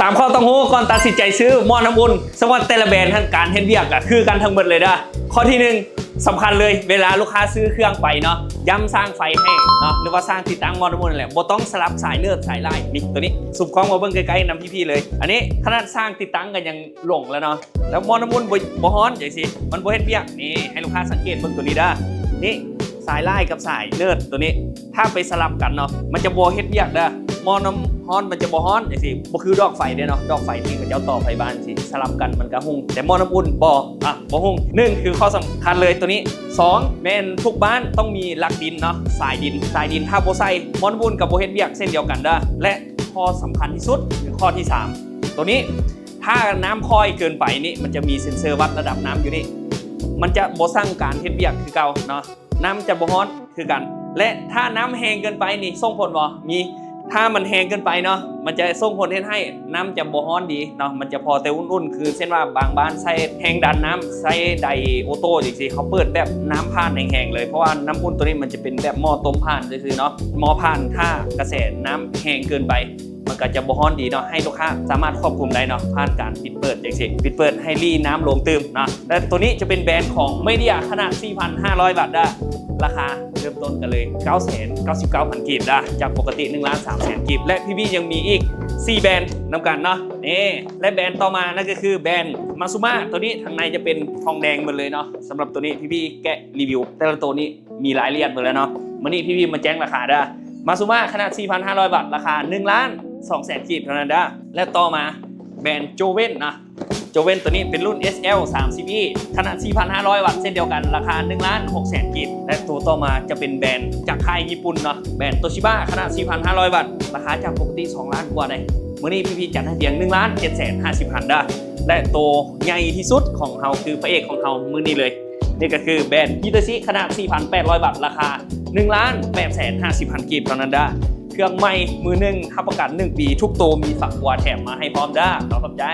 ສາມຂໍ້ຕ້ອງຮູ້ກ່ອນຕັດສິນໃຈຊື້ໝໍ້ນ້ຳອຸ່ນ. ສຳລັບແຕ່ລະແບຣນຫັ້ນ ການເຮັດວຽກກະຄືກັນທັງໝົດເລີຍເດີ້. ຂໍ້ທີໜຶ່ງ ສຳຄັນເລີຍ ເວລາລູກຄ້າຊື້ເຄື່ອງໄປເນາະ, ຢ້ຳຊ່າງໄຟໃຫ້ເນາະ ຫຼືວ່າຊ່າງຕິດຕັ້ງໝໍ້ນ້ຳອຸ່ນນັ້ນແຫຼະ, ບໍ່ຕ້ອງສະຫຼັບສາຍເນີດສາຍລາຍ. ນີ້ ໂຕນີ້ ຊຸມກ້ອງມາເບິ່ງໃກ້ໆນຳພີ່ໆເລີຍ. ອັນນີ້ຂະໜາດຊ່າງຕິດຕັ້ງກໍຍັງຫຼົງແລ້ວເນາະ, ແລ້ວໝໍ້ນ້ຳອຸ່ນບໍ່ ບໍ່ຮ້ອນຈັ່ງຊີ້ ມັນບໍ່ເຮັດວຽກ. ນີ້ ໃຫ້ລູກຄ້າສັງເກດເບິ່ງໂຕນີ້ເດີ້. ນີ້ ສາຍລາຍກັບສາຍເນີດໂຕນີ້ ຖ້າໄປສະຫຼັບກັນເນາະ ມັນຈະບໍ່ເຮັດວຽກເດີ້. ໝໍ້ນ້ຳຮ້ອນມັນຈະບໍ່ຮ້ອນຈັ່ງຊີ້ ບໍ່ຄືດອກໄຟເດ້ເນາະ, ດອກໄຟທີ່ເຂົາເຈົ້າຕໍ່ໄຟບ້ານຊີ້ ສະຫຼັບກັນມັນກະຮຸ່ງ ແຕ່ໝໍ້ນ້ຳອຸ່ນບໍ່ ອ່ະ ບໍ່ຮຸ່ງ. ໜຶ່ງ ຄືຂໍ້ສຳຄັນເລີຍໂຕນີ້. ສອງ ແມ່ນທຸກບ້ານຕ້ອງມີຫຼັກດິນເນາະ, ສາຍດິນ. ສາຍດິນຖ້າບໍ່ໃສ່ ໝໍ້ນ້ຳອຸ່ນກະບໍ່ເຮັດວຽກເຊັ່ນດຽວກັນເດີ້. ແລະ ຂໍ້ສຳຄັນທີ່ສຸດ ຄືຂໍ້ທີສາມ ໂຕນີ້ ຖ້ານ້ຳຄ່ອຍເກີນໄປນີ້ ມັນຈະມີເຊັນເຊີວັດລະດັບນ້ຳຢູ່ນີ້ ມັນຈະບໍ່ສັ່ງການເຮັດວຽກຄືເກົ່າເນາະ, ນ້ຳຈະບໍ່ຮ້ອນຄືກັນ. ແລະ ຖ້ານ້ຳແຮງເກີນໄປນີ້ ສົ່ງຜົນບໍ່? ມີ. ຖ້າມັນແຮງເກີນໄປເນາະ ມັນຈະສົ່ງຜົນເຮັດໃຫ້ນ້ຳຈະບໍ່ຮ້ອນດີເນາະ, ມັນຈະພໍແຕ່ອຸ່ນໆ. ຄືເຊັ່ນວ່າບາງບ້ານໃຊ້ແຮງດັນນ້ຳ ໃຊ້ໄດໂອໂຕ້ຈັ່ງຊີ້ ເຂົາເປີດແບບນ້ຳຜ່ານແຮງໆເລີຍ ເພາະວ່ານ້ຳອຸ່ນໂຕນີ້ມັນຈະເປັນແບບໝໍ້ຕົ້ມຜ່ານຊື່ໆເນາະ, ໝໍ້ຜ່ານ ຖ້າກະແສນ້ຳແຮງເກີນໄປ ມັນກະຈະບໍ່ຮ້ອນດີເນາະ, ໃຫ້ລູກຄ້າສາມາດຄວບຄຸມໄດ້ເນາະ ຜ່ານການປິດເປີດຈັ່ງຊີ້ ປິດເປີດໃຫ້ຫຼີ້ນ້ຳລົງຕື່ມເນາະ. ແລະ ໂຕນີ້ຈະເປັນແບຣນຂອງເມເດຍ ຂະໜາດສີ່ພັນຫ້າຮ້ອຍວັດເດີ້, ລາຄາເລີ່ມຕົ້ນກັນເລີຍ ເກົ້າແສນເກົ້າສິບເກົ້າພັນກີບເດີ້ ຈາກປົກກະຕິໜຶ່ງລ້ານສາມແສນກີບ. ແລະ ພີ່ໆຍັງມີອີກສີ່ແບຣນນຳກັນເນາະ. ນີ້ ແລະ ແບຣນຕໍ່ມານັ້ນກະຄືແບຣນມາຊູມາ, ໂຕນີ້ທາງໃນຈະເປັນທອງແດງໝົດເລີຍເນາະ. ສຳລັບໂຕນີ້ ພີ່ໆແກະຣີວິວແຕ່ລະໂຕນີ້ ມີລາຍລະອຽດໝົດແລ້ວເນາະ. ມື້ນີ້ພີ່ໆມາແຈ້ງລາຄາເດີ້. ມາຊູມາ ຂະໜາດສີ່ພັນຫ້າຮ້ອຍວັດ ລາຄາໜຶ່ງລ້ານສອງແສນກີບເທົ່ານັ້ນເດີ້. ແລະ ຕໍ່ມາແບຣນໂຈເວັນນະ, ໂຈເວັນໂຕນີ້ເປັນລຸ້ນ ເອສແອລ ສາມສິບອີ ຂະໜາດສີ່ພັນຫ້າຮ້ອຍວັດເຊັ່ນດຽວກັນ ລາຄາໜຶ່ງລ້ານຫົກແສນກີບ. ແລະ ໂຕຕໍ່ມາຈະເປັນແບຣນຈາກຄ້າຍຍີ່ປຸ່ນເນາະ, ແບຣນໂຕຊິບາ ຂະໜາດສີ່ພັນຫ້າຮ້ອຍວັດ ລາຄາຈາກປົກກະຕິສອງລ້ານກວ່າໃດ. ມື້ນີ້ພີ່ໆຈັດໃຫ້ພຽງໜຶ່ງລ້ານເຈັດແສນຫ້າສິບພັນເດີ້. ແລະ ໂຕໃຫຍ່ທີ່ສຸດຂອງເຮົາ ຄືພະເອກຂອງເຮົາມື້ນີ້ເລີຍ ນີ້ກະຄືແບຣນຮິເຕີຊິ ຂະໜາດສີ່ພັນແປດຮ້ອຍວັດ ລາຄາໜຶ່ງລ້ານແປດແສນຫ້າສິບພັນກີບເທົ່ານັ້ນເດີ້. ເຄື່ອງໃໝ່ມືໜຶ່ງ ຮັບປະກັນໜຶ່ງປີ ທຸກໂຕມີຝັກບົວແຖມມາໃຫ້ພ້ອມເດີ້. ຂໍຂອບໃຈ.